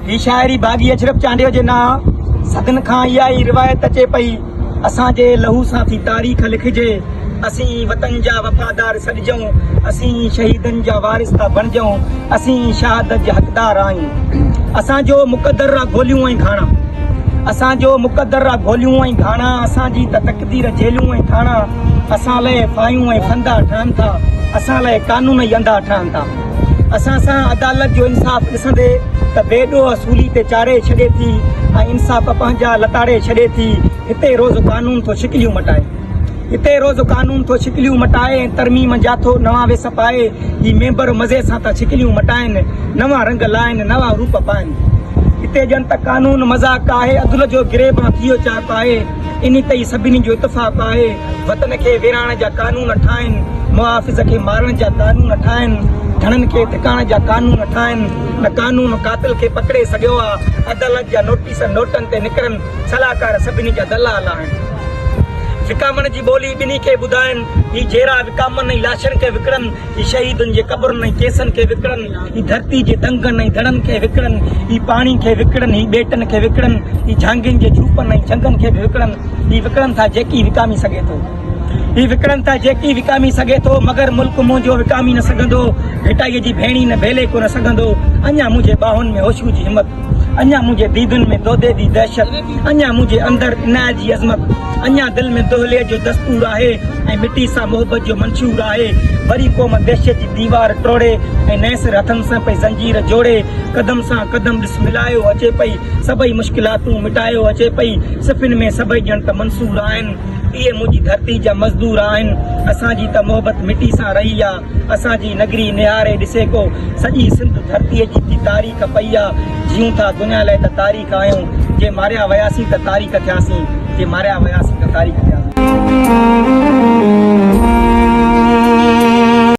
هي شاعري باغي اشرف چانڊيو جي نانء صدين کان اها ئي روايت اچي پئي. اسان جي لهو سان ٿي تاريخ لکجي. اسين ئي وطن جا وفادار سڏجون. اسين ئي شهيدن جا وارث ٿا بڻجون. اسين ئي شهادت جا حقدار آهيون. اسان جو مقدر آ گوليون ۽ گهاڻا. اسان جو مقدر آ گوليون ۽ گهاڻا. اسان جي ته تقدير جيلون ۽ ٿاڻا. اسان لئه ڦاهيون ۽ ڦندا ٺهن ٿا. اسان لئه قانون ئي انڌا ٺهن ٿا. اسان سان عدالت جو انصاف ڏسندي ته بي ڏوهه سولي تي چاڙهي ڇڏي ٿي ۽ انصاف پنهنجا لتاڙي ڇڏي ٿي. هتي روز قانون ٿو شڪليون مٽائي. هتي روز قانون ٿو شڪليون مٽائي ۽ ترميم جا ٿو نوان ويس پائي. هي ميمبر مزي سان ٿا شڪليون مٽائن، نوان رنگ لائن، نوان روپ پائن. هتي ڄڻ ته قانون مذاق آهي، عدل جو گريبان ٿيو چاڪ آهي. انهي تي ئي سڀني جو اتفاق آهي. وطن کي ويڙهائڻ جا قانون ٺاهن، محافظ کي مارڻ جا قانون ٺاهن، ڌڻن کي ڌڪائڻ جا قانون ٺاهن، نه قانون قاتل کي پڪڙي سگهيو آ، عدالت جا نوٽيس نوٽن تي نڪرن، صلاحڪار سڀني جا دلال آهن. وڪامڻ جي ٻولي ٻنهي کي ٻڌائن، هي جيرا وڪامن ۽ لاشن کي وڪڻن، هي شهيدن جي قبرن ۽ ڪيسن کي وڪڻن، هي ڌرتي جي دنگن ۽ دڙن کي وڪڻن، هي پاڻي کي وڪڻن، هي ٻيٽن کي وڪڻن، هي جهانگين جي جهوپن ۽ جهنگن کي به وڪڻن، هي وڪڻن ٿا جيڪي وڪامي سگهي ٿو. هي وڪڻن ٿا جيڪي وڪامي سگهي ٿو، مگر ملڪ منهنجو وڪامي نه سگهندو، ڀٽائيء جي ڀيڻي نه ڀيلي ڪونه سگهندو، اڃا منهنجي ٻانهن ۾ هوشو جي همت. اڃا منهنجي ديدن ۾ دودي the دهشت، اڃا منهنجي اندر عنايت جي عظمت، اڃا دل ۾ دهليء جو دستور آهي ۽ مٽي سان محبت جو منشور آهي. وري قوم دهشت جي ديوار ٽوڙي ۽ نئين سر هٿن سان پئي زنجير جوڙي، قدم سان قدم ڏس ملايو اچي پئي، سڀئي مشڪلاتون مٽايو اچي پئي، صفن ۾ سڀئي ڄڻ ته منصور آهن. اهي منهنجي ڌرتي جا مزدور آهن. اسان جي ته محبت مٽي سان رهي آ. اسان جي نگري نهاري ڏسي ڪو سڄي سنڌ ڌرتيء جي ٿي تاريخ پئي آ جيئون ٿا دنيا لئه ته تاريخ آهيون جي ماريا وياسين ته تاريخ ٿياسين جي ماريا وياسين ته تاريخ ٿياسين.